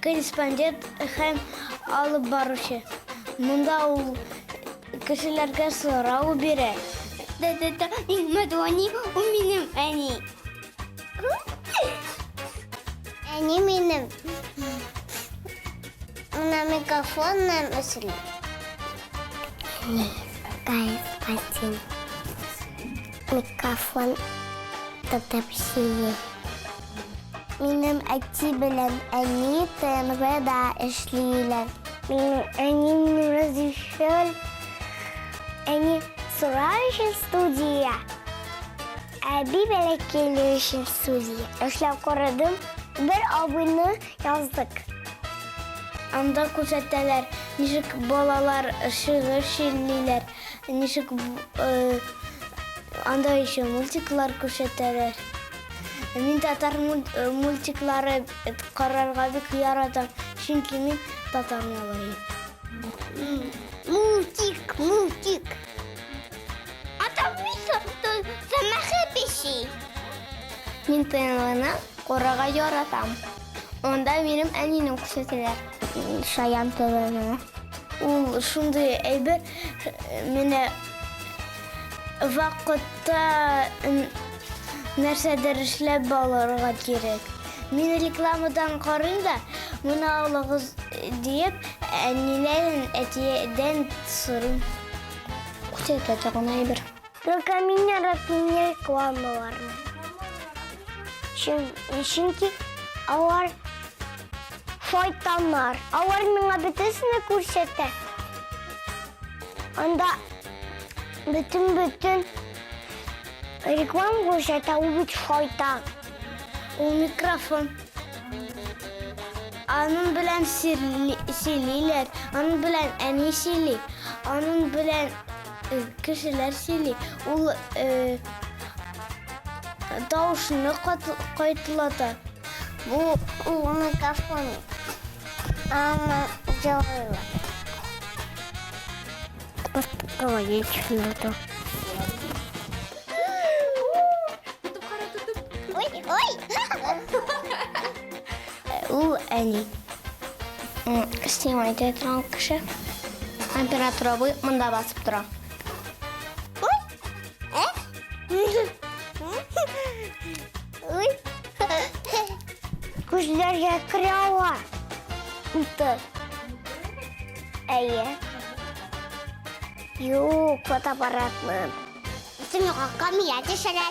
Корреспондент һәм алып баручы. Монда ул кешеләргә сорау бирә. Да-да-да, иң матур әни, ул минем әни. Әни минем. Менә микрофоннан эшли. Әни, корреспондент. Микрофон тотып сөйли. Минем әти белән әни ТНВда эшлиләр. Минем әнием режиссер. Әни сорар өчен студия. Әби бәләкәйләр өчен студия. Эшләп карадым. Бер абыйны яздык. Анда күрсәтәләр, ничек балалар шигырь сөйлиләр, ничек э, анда еще мультиклар күрсәтәләр. Мин татар мультиклары карарга бик яратам, чөнки мин татар малае. Мультик, мультик. А там Миша сама пищи. Мин ТНВны карарга яратам. Анда минем әнине күрсәтәләр. Шаян ТВны. Ул шундый әйбер, менә вакытта нәрсәдер эшләп алырга кирәк. Мин рекламадан карыйм да, моны алыгыз диеп, әниләрен, әтидән сорыйм. Күрсәтә торган әйбер. Только мин яратмыйм рекламаларны. Чөнки алар шайтаннар. Алар миңа бөтенесен күрсәтә. Анда бөтен-бөтен реклама күрсәтә, ул бит шайтан. Ул микрофон. Аның белән сөйлиләр, аның белән әни сөйли, аның белән э, кешеләр сөйли. Ул э, тавышны кайтылата. Бу ул микрофон. Ама делала. Просто говорить надо. Ой, ой! Ул әни. Сиңа әйтә торган кеше. Оператор абый монда басып тора. Ой! Ә? Ой! Күзләргә керә ала. Уты. Әйе. Юк, фотоаппаратны. Син юкка мия төшерә.